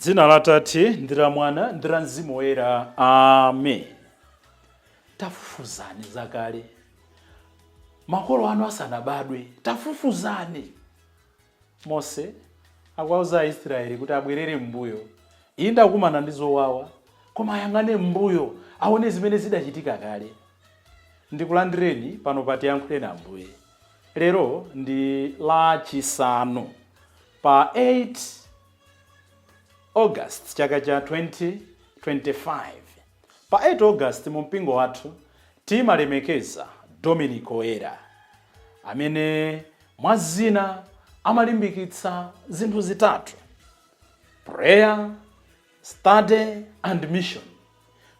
Dzina la Tate ndi la Mwana ndi la Mzimu Woyera. Amen. Tafufuzani zakale, makolo anu asanabadwe, tafufuzani. Mose akuwauza Aisraeli kuti abwerere m'mbuyo. Inde, akumana ndi zowawa, koma ayang'ane m'mbuyo, aone zimene zidachitika kale. Ndikulandireni pano pa Tiyankhuleni Ambuye. Lero ndi Lachisanu pa 8 August chaka cha 2025. Pa 8 August mu mpingo wathu timalemekeza Dominic Oyera, amene mwa zina amalimbikitsa zinthu zitatu: prayer, study and mission.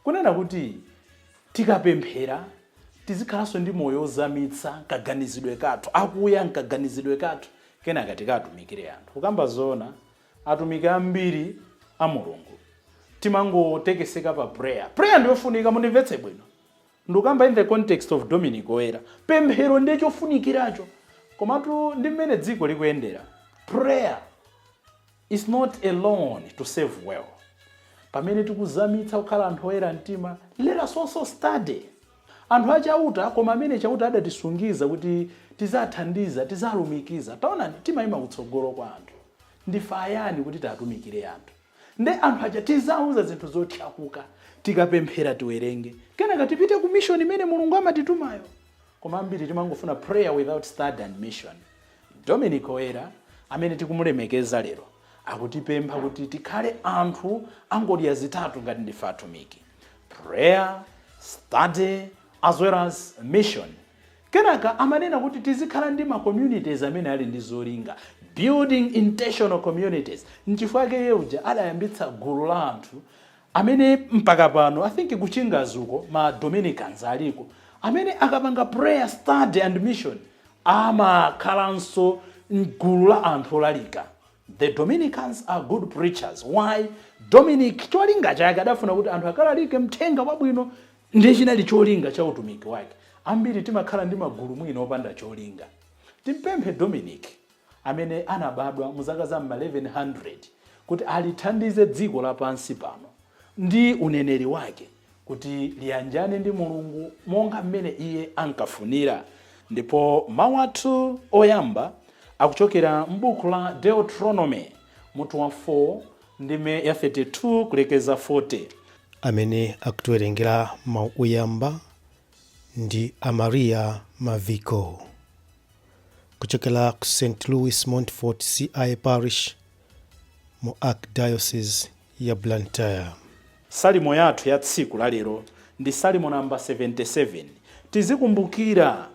Kunena kuti tikapemphera, tizikhalanso ndi moyo ozamitsa kaganizidwe kathu, akuya nkaganizidwe kathu, kenaka tikatumikire anthu. Kukamba zoona, atumiki ambiri a Mulungu timangotekeseka pa prayer. Prayer ndiyofunika, mundimvetse bwino, ndikukamba in the context of Dominic Oyera. Pemphero ndiye chofunikiracho, komatu ndi mmene dziko likuyendera, prayer is not alone to save well. Pamene tikuzamitsa kukhala anthu oyera mtima, let us also study. Anthu achauta, koma amene Chauta adatisungiza kuti tizathandiza, tizalumikiza, taonani, timayima kutsogolo kwa anthu. Ndife ayani kuti tiatumikire anthu? Nde anthu aja tizauza zinthu zothyakuka. Tikapemphera, tiwerenge, kenaka tipite ku mission imene Mulungu amatitumayo. Koma ambiri timangofuna prayer without study and mission. Dominic Oyera amene tikumulemekeza lero akutipempha kuti tikhale anthu angodya zitatu ngati ndife atumiki: prayer, study as well as mission. Kenaka amanena kuti tizikhala ndi ma communities amene ali ndi zolinga, building intentional communities. Nchifukwa chake iye uja adayambitsa gulu la anthu amene mpaka pano, I think kuchingazuko ma Dominicans aliko, amene akapanga prayer, study and mission, amakhalanso mgulu la anthu olalika. The Dominicans are good preachers. Why? Dominic cholinga chake adafuna kuti anthu akalalike mthenga wabwino, ndiye chinali cholinga cha utumiki wake. Ambiri timakhala ndi magulu mwina opanda cholinga. Timpemphe Dominic amene anabadwa mu zaka za ma 1100 kuti alithandize dziko lapansi pano ndi uneneri wake kuti liyanjane ndi Mulungu monga mmene iye ankafunira. Ndipo mawu athu oyamba akuchokera m'buku la Deuteronomy, mutu wa 4, ndime ya 32 kulekeza 40. Amene akutiwerengera mawu oyamba ndi Amaria Maviko kuchokera ku St Louis Montfort CI Parish mu Archdiocese ya Blantyre. Salimo yathu ya tsiku lalero ndi Salimo namba 77. Tizikumbukira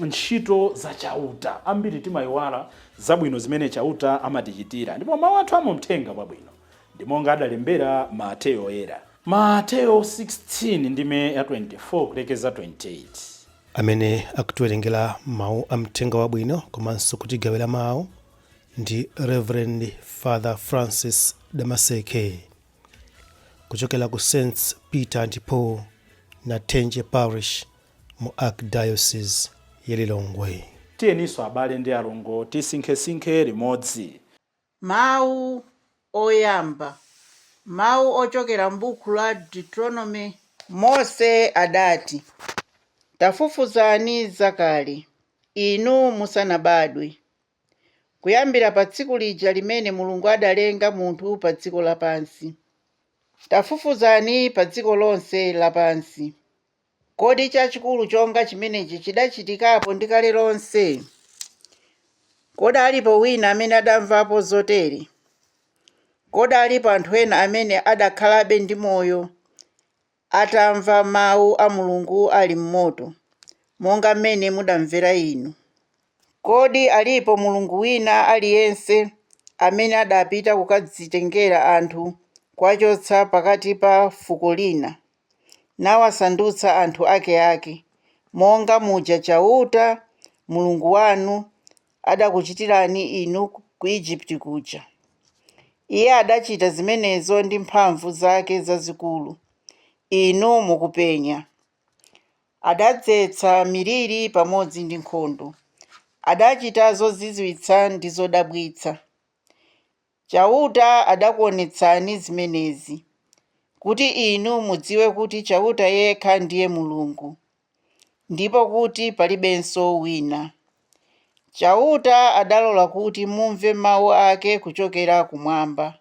ntchito za Chauta. Ambiri timayiwala zabwino zimene Chauta amatichitira. Ndipo mawu athu amumthenga wabwino ndi monga adalembera Mateyo Oyera, Mateyo 16, ndime ya 24 kulekeza 28. Amene akutiwerengera mawu amthenga wabwino komanso kutigawira mawu ndi Reverend Father Francis Damaseke kuchokera ku St Peter and Paul, Nathenje Parish mu Archdiocese ya Lilongwe. Tiyeninso, abale ndi alongo, tisinkhesinkhe limodzi. Mawu oyamba. Mawu ochokera m'buku la Deuteronomy. Mose adati, "Tafufuzani zakale, inu musanabadwe, kuyambira pa tsiku lija limene Mulungu adalenga munthu pa dziko lapansi. Tafufuzani pa dziko lonse lapansi. Kodi chachikulu chonga chimenechi chidachitikapo ndi kale lonse? Kodi alipo wina amene adamvapo zotere? Kodi alipo anthu ena amene adakhalabe ndi moyo atamva mawu a Mulungu ali m'moto, monga mmene mudamvera inu? Kodi alipo mulungu wina aliyense amene adapita kukadzitengera anthu kuwachotsa pakati pa fuko lina, nawasandutsa anthu akeake, monga muja Chauta Mulungu wanu adakuchitirani inu ku Igupto kuja? Iye adachita zimenezo ndi mphamvu zake zazikulu, inu mukupenya. Adadzetsa miliri pamodzi ndi nkhondo. Adachita zozizwitsa ndi zodabwitsa. Chauta adakuonetsani zimenezi, kuti inu mudziwe kuti Chauta yekha ndiye Mulungu, ndipo kuti palibenso wina. Chauta adalola kuti mumve mawu ake kuchokera kumwamba,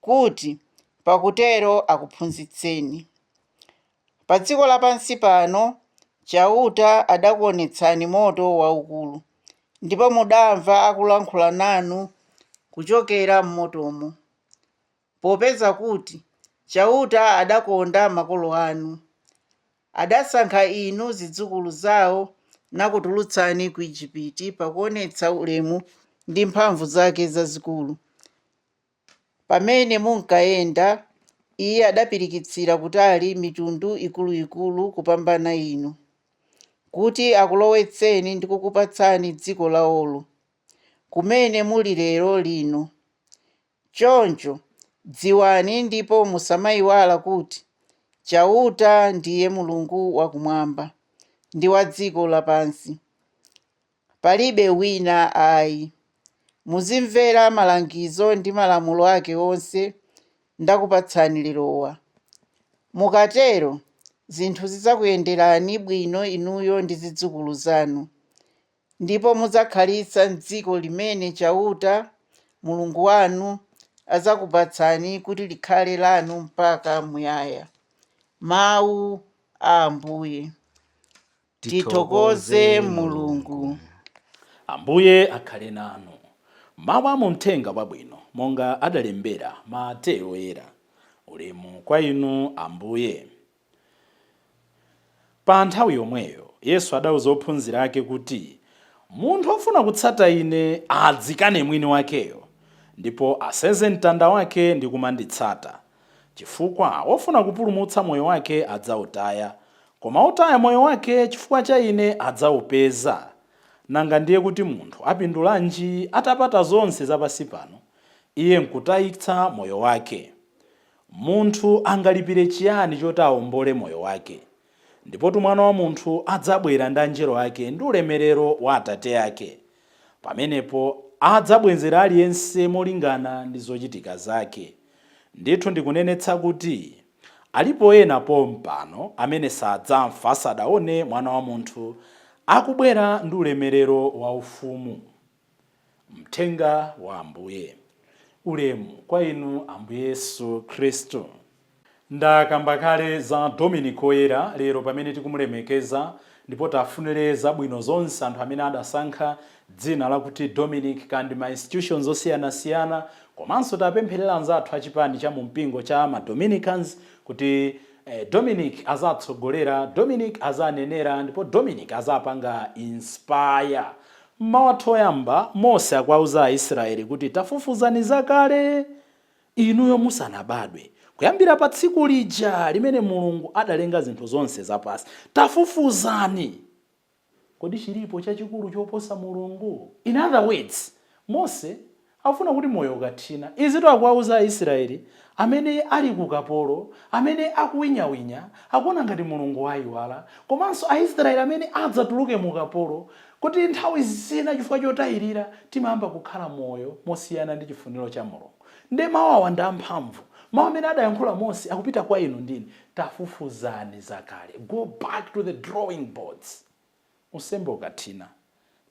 kuti pakutero akuphunzitseni. Pa dziko lapansi pano Chauta adakuonetsani moto waukulu, ndipo mudamva akulankhula nanu kuchokera m'motomo. Popeza kuti Chauta adakonda makolo anu, adasankha inu zidzukulu zawo nakutulutsani ku Igupto pakuonetsa ulemu ndi mphamvu zake zazikulu. Pamene munkayenda, Iye adapirikitsira kutali mitundu ikuluikulu kupambana inu, kuti akulowetseni ndi kukupatsani dziko lawolo, kumene muli lero lino. Choncho dziwani ndipo musamayiwala kuti Chauta ndiye Mulungu wakumwamba ndi wa dziko lapansi. Palibe wina ayi. Muzimvera malangizo ndi malamulo ake onse ndakupatsani lerowa. Mukatero zinthu zidzakuyenderani bwino inuyo ndi zidzukulu zanu, ndipo mudzakhalitsa m'dziko limene Chauta Mulungu wanu adzakupatsani kuti likhale lanu mpaka muyaya. Mawu a Ambuye. Tithokoze Mulungu. Ambuye akhale nanu. Mawu a muthenga wabwino monga adalembera Mateyo Oyera. Ulemu kwa inu Ambuye. Pa nthawi yomweyo Yesu adauza ophunzira ake kuti, munthu ofuna kutsata ine adzikane mwini wakeyo, ndipo asenze mtanda wake ndi kumanditsata. Chifukwa wofuna kupulumutsa moyo wake adzautaya, koma wotaya moyo wake chifukwa cha ine adzaupeza. Nanga ndiye kuti munthu apindulanji atapata zonse zapansi pano, iye nkutayitsa moyo wake? Munthu angalipire chiyani choti awombole moyo wake? Ndipotu Mwana wa Munthu adzabwera ndi anjelo ake ndi ulemerero wa Atate ake. Pamenepo adzabwezera aliyense molingana ndi zochitika zake. Ndithu ndikunenetsa kuti alipo ena pompano amene sadzafa asadaone Mwana wa Munthu akubwera ndi ulemerero wa ufumu. Mthenga wa Ambuye. Ulemu kwa inu Ambuye Yesu Khristu. Ndakamba kale za Dominic Oyera lero pamene tikumulemekeza, ndipo tafunire zabwino zonse anthu amene adasankha dzina lakuti Dominic kandi ma institutions osiyanasiyana, komanso tapempherera anzathu achipani cha mumpingo cha ma Dominicans kuti Dominic azatsogolera, Dominic azanenera, ndipo Dominic azapanga inspire. Mmawu athu oyamba, Mose akuwauza Aisraeli kuti tafufuzani zakale inuyo musanabadwe, kuyambira pa tsiku lija limene Mulungu adalenga zinthu zonse zapansi. Tafufuzani, kodi chilipo chachikulu choposa Mulungu? In other words, Mose akufuna kuti moyo ukathina, izi akuwauza Aisraeli amene ali ku kapolo, amene akuwinyawinya, akuona ngati Mulungu wayiwala, komanso Aisraeli amene adzatuluke mu kapolo, kuti nthawi zina chifukwa chotayirira timayamba kukhala moyo mosiyana ndi chifuniro cha Mulungu. Nde mawu awa ndi amphamvu. Mawu amene adayankhula Mose akupita kwa inu ndine. Tafufuzani zakale, go back to the drawing boards. Unsembe ukathina,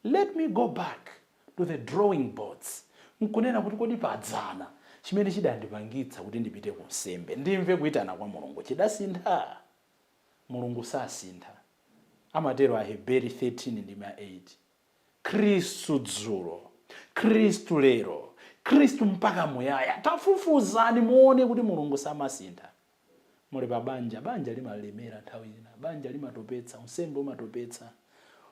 let me go back to the drawing boards nkunena kuti kodi padzana chimene chidandipangitsa kuti ndipite ku nsembe, ndimve kuyitana kwa Mulungu, chidasintha? Mulungu sasintha, amatero Aheberi 13 ndi 8. Khristu dzulo, Khristu lero, Khristu mpaka muyaya. Tafufuzani muone kuti Mulungu samasintha. Muli pa banja, banja limalemera nthawi ina, banja limatopetsa, unsembe umatopetsa,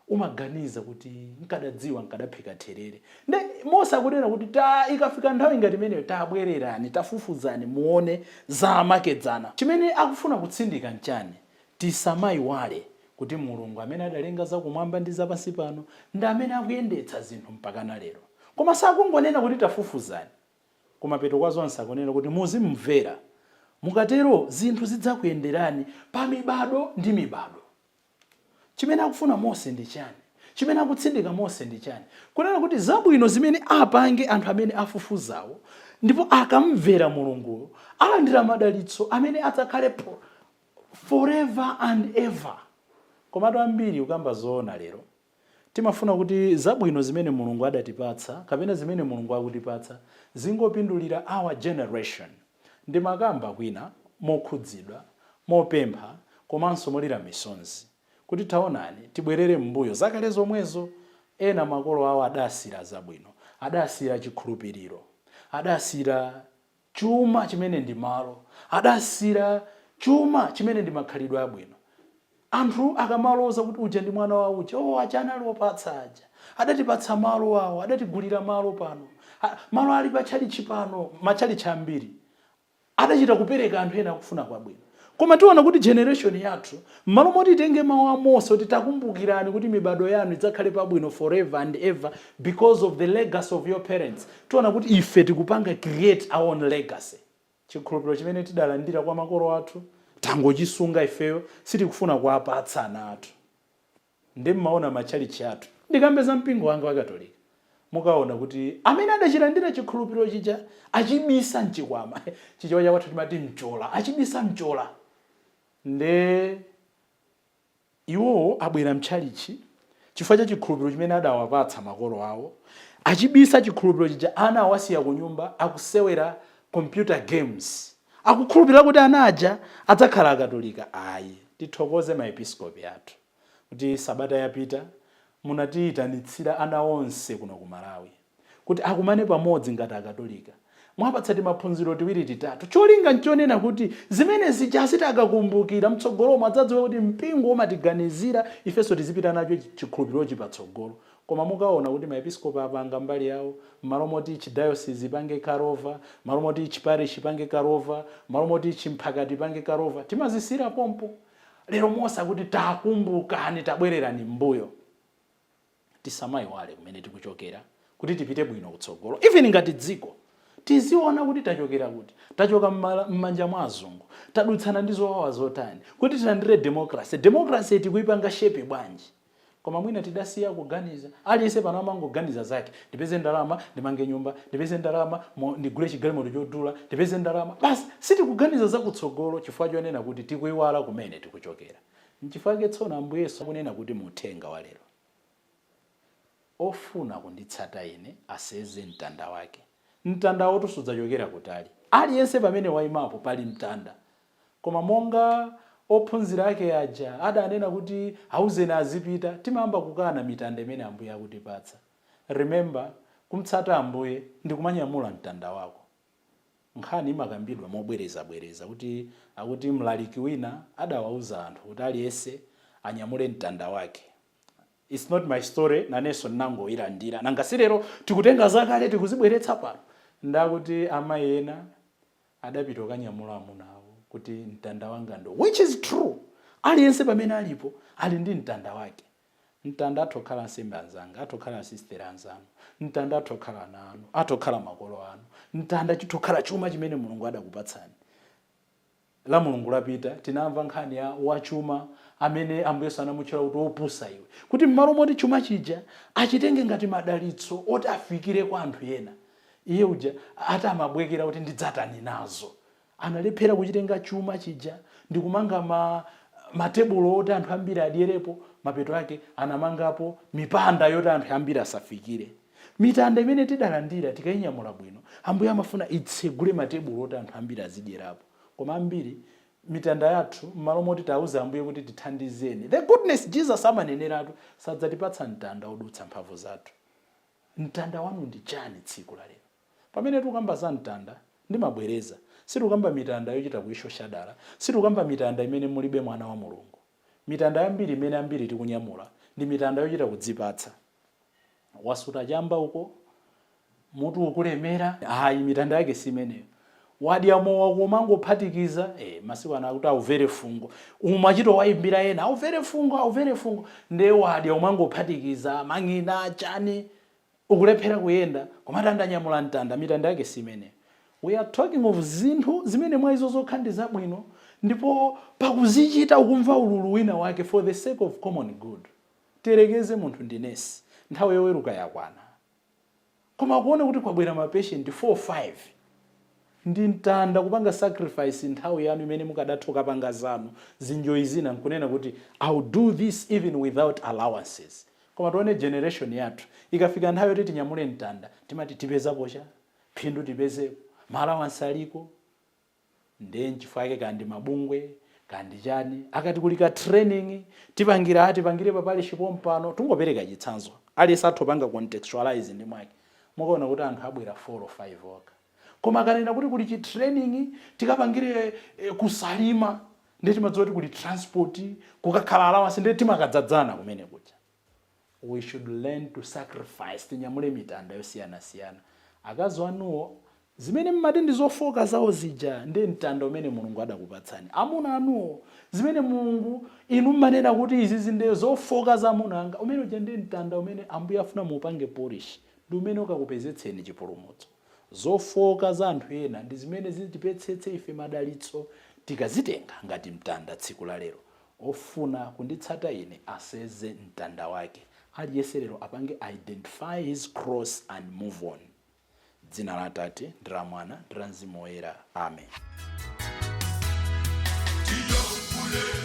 umaganiza kuti nkadadziwa nkadaphika therere. Nde Mose akunena kuti ta ikafika nthawi ngati imeneyo tabwererani, tafufuzani muone zamakedzana. Chimene akufuna kutsindika nchani? Tisamayiwale kuti Mulungu amene adalenga zakumwamba ndi zapansi pano ndi amene akuyendetsa zinthu mpakana lero. Koma sakungonena kuti tafufuzani, kumapeto kwa zonse akunena kuti muzimumvera, mukatero zinthu zidzakuyenderani pa mibado ndi mibado. Chimene akufuna Mose ndi chani? Chimene akutsindika Mose ndi chani? Kunena kuti zabwino zimene apange anthu amene afufuzawo Ndipo akamvera Mulunguyo alandira madalitso amene adzakhalepo forever and ever. Komatu ambiri, kukamba zoona, lero timafuna kuti zabwino zimene Mulungu adatipatsa kapena zimene Mulungu akutipatsa zingopindulira our generation. Ndimakamba kwina mokhudzidwa, mopempha komanso molira misonzi kuti taonani, tibwerere m'mbuyo zakale zomwezo. Ena makolo awo adasira zabwino, adasira chikhulupiriro, adasira chuma chimene ndi malo, adasira chuma chimene ndi makhalidwe abwino. Anthu akamaloza kuti uja ndi mwana wa uja, "Oh, aja anali opatsa aja, adatipatsa malo awo, adatigulira malo pano." Malo ali patchalichi pano, matchalichi ambiri adachita kupereka anthu ena akufuna kwabwino. Koma tiona kuti generation yathu, m'malo moti itenge mawu a Mose kuti takumbukirani kuti mibado yanu idzakhale pabwino forever and ever because of the legacy of your parents, tiona kuti ife tikupanga create our own legacy. Chikhulupiriro chimene tidalandira kwa makolo athu tangochisunga ifeyo, sitikufuna kuwapatsa ana athu. Ndi mmaona matchalichi athu, ndikambeza mpingo wanga wa Katolika, mukaona kuti amene adachilandira chikhulupiriro chija achibisa mchikwama. Chichewa chakwathu timati mchola, achibisa mchola. Nde iwowo abwera mtchalichi chifukwa cha chikhulupiriro chimene adawapatsa makolo awo. Achibisa chikhulupiriro chija, ana awasiya ku nyumba akusewera computer games, akukhulupirira kuti ana aja adzakhala Akatolika. Ayi, tithokoze maepiskopi athu kuti sabata yapita munatiyitanitsira ana onse kuno ku Malawi kuti akumane pamodzi ngati Akatolika. Mwapatsa timaphunziro tiwiri titatu. Cholinga nchonena kuti zimene zija sitakakumbukira mtsogolomo, adzadziwe kuti mpingo umatiganizira ifenso, tizipita nacho chikhulupirirochi patsogolo. Koma mukaona kuti maepiskopi apanga mbali yawo, m'malo moti chidayosisi ipange carry over, m'malo moti chiparish ipange carry over, m'malo moti chimphakati ipange carry over, timazisira pompo. Lero Mose akuti takumbukani, tabwererani m'mbuyo. Tisamayiwale kumene tikuchokera kuti tipite bwino kutsogolo. Even ngati dziko, tiziona kuti tachokera kuti, tachoka m'manja mwa azungu, tadutsana ndi zowawa zotani kuti tilandire democracy. Democracy tikuipanga shape bwanji? Koma mwina tidasiya kuganiza. Aliyense pano amangoganiza zake: ndipeze ndalama, ndimange nyumba, ndipeze ndalama, ndigule chigalimoto chodula, ndipeze ndalama basi. Sitikuganiza zakutsogolo chifukwa chonena kuti tikuiwala kumene tikuchokera. Nchifukwa chake tsono Ambuye Yesu akunena kuti mu uthenga wa lero, "Ofuna kunditsata ine aseze mtanda wake." Mtanda wotu sudzachokera kutali. Aliyense pamene wayimapo pali mtanda. Koma monga ophunzira ake aja adanena kuti auzeni azipita, timayamba kukana mitanda imene Ambuye akutipatsa. Remember, kumtsata Ambuye ndi kumanyamula mtanda wako. Nkhani imakambidwa mobwerezabwereza kuti akuti mlaliki wina adawauza anthu kuti aliyense anyamule mtanda wake. It's not my story, nanenso ndinangoyilandira. Nanga si lero tikutenga zakale tikuzibweretsa pano? Ndakuti amayi ena adapita kukanyamula amuna awo kuti mtanda wanga ndo, which is true. Aliyense pamene alipo ali ndi mtanda wake. Mtanda atha kukhala ansembe anzanga, atha kukhala asisteri anzanu, mtanda atha kukhala ana anu, atha kukhala makolo anu, mtanda chitha kukhala chuma chimene Mulungu adakupatsani. La Mulungu lapita tinamva nkhani ya wachuma amene Ambuye Yesu anamutchula kuti wopusa iwe, kuti m'malo moti chuma chija achitenge ngati madalitso oti afikire kwa anthu ena, iye uja ati amabwekera kuti ndidzatani nazo. Analephera kuchitenga chuma chija ndikumanga matebulo oti anthu ambiri adyerepo. Mapeto ake anamangapo mipanda yoti anthu ambiri asafikire. Mitanda imene tidalandira, tikayinyamula bwino, Ambuye amafuna itsegule matebulo oti anthu ambiri azidyerapo. Koma ambiri mitanda yathu, m'malo moti tauze Ambuye kuti tithandizeni, the goodness Jesus amaneneratu, sadzatipatsa mtanda odutsa mphamvu zathu. Mtanda wanu ndi chani tsiku la lero? Pamene tikukamba za mtanda, ndimabwereza, sitikukamba mitanda yochita kuishosha dala, sitikukamba mitanda imene mulibe mwana wa Mulungu. Mitanda yambiri imene ambiri tikunyamula ndi mitanda yochita kudzipatsa. Wasuta chamba uko, mutu ukulemera, ayi, mitanda yake si imeneyo. Wadya mowa kumangophatikiza, masiku ano akuti auvere fungo, umachito wayimbira ena auvere fungo, auvere fungo. Nde wadya umangophatikiza mang'ina chani, ukulephera kuyenda, komati andanyamula mtanda. Mitanda yake si imeneyo. We are talking of zinthu zimene mwa izo zokha ndi zabwino, ndipo pakuzichita ukumva ululu wina wake for the sake of common good. Tiyerekeze munthu ndi nesi, nthawi yoweruka yakwana, koma kuona kuti kwabwera ma patient 4 5. Ndi mtanda, kupanga sacrifice nthawi yanu imene mukadatha kukapanga zanu zinjoyi zina, nkunena kuti, "I'll do this even without allowances." Koma tione generation yathu, ikafika nthawi yoti tinyamule mtanda, timati tipezapo cha phindu, tipezepo ma allowance aliko. Ndiye nchifukwa chake kandi mabungwe kandi chani akati kuli ka training tipangira, atipangire pa parish pompano, tungopereka chitsanzo, aliyense atha kupanga contextualize ndi mwake, mukaona kuti anthu abwera 4 or 5 okha. Koma akanena kuti kuli chi training tikapangire kusalima, ndiye timadziwa kuti kuli transport, kukakhala allowance, ndiye timakadzadzana kumene kuja. We should learn to sacrifice, tinyamule mitanda yosiyanasiyana. Akazi anuwo, zimene mmati ndi zofoka zawo zija, ndi mtanda umene Mulungu adakupatsani. Amuna anuwo, zimene Mulungu inu mmanena kuti izi ndiye zofoka za amuna anga, umene uja ndi mtanda umene Ambuye afuna muupange polish, ndi umene ukakupezetseni chipulumutso. Zofoka za anthu ena ndi zimene zitipetsetse ife madalitso tikazitenga ngati mtanda. Tsiku la lero, "Ofuna kunditsata ine aseze mtanda wake." Aliyense lero apange identify his cross and move on. Dzina la Atate ndi la Mwana ndi la Mzimu Woyera, amen. Tiyankhule.